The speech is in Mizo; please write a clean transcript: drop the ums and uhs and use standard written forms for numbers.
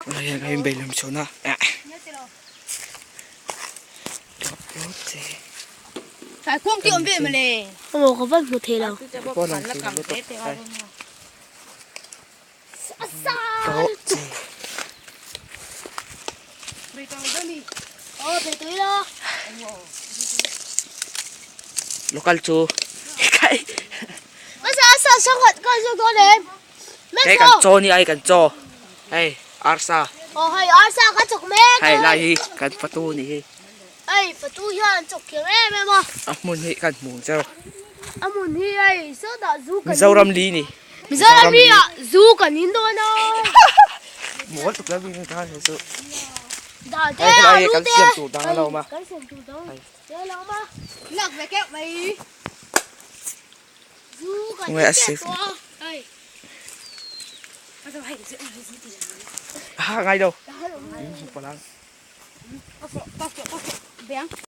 Tunah hian kan inbei lem chhun a Local chu Hei kan chaw ni ai kan chaw hei arsa Aw hei arsa ka chawk mek hei lai hi kan fatu ni hi hei fatu hian an chawk thiam em em a a hmun hi kan hmu ang cheu a hmun hi hei sawtah zu kan Mizoram li ni Mizoram li ah zu kan in dawn a mawl tuk lo mi ta chu da te hei helai hi alu kan te siam tur dang a lo awm a kan siam tur dang te a lo awm a lak ve keuh mai Nge a safe ha ngai lo.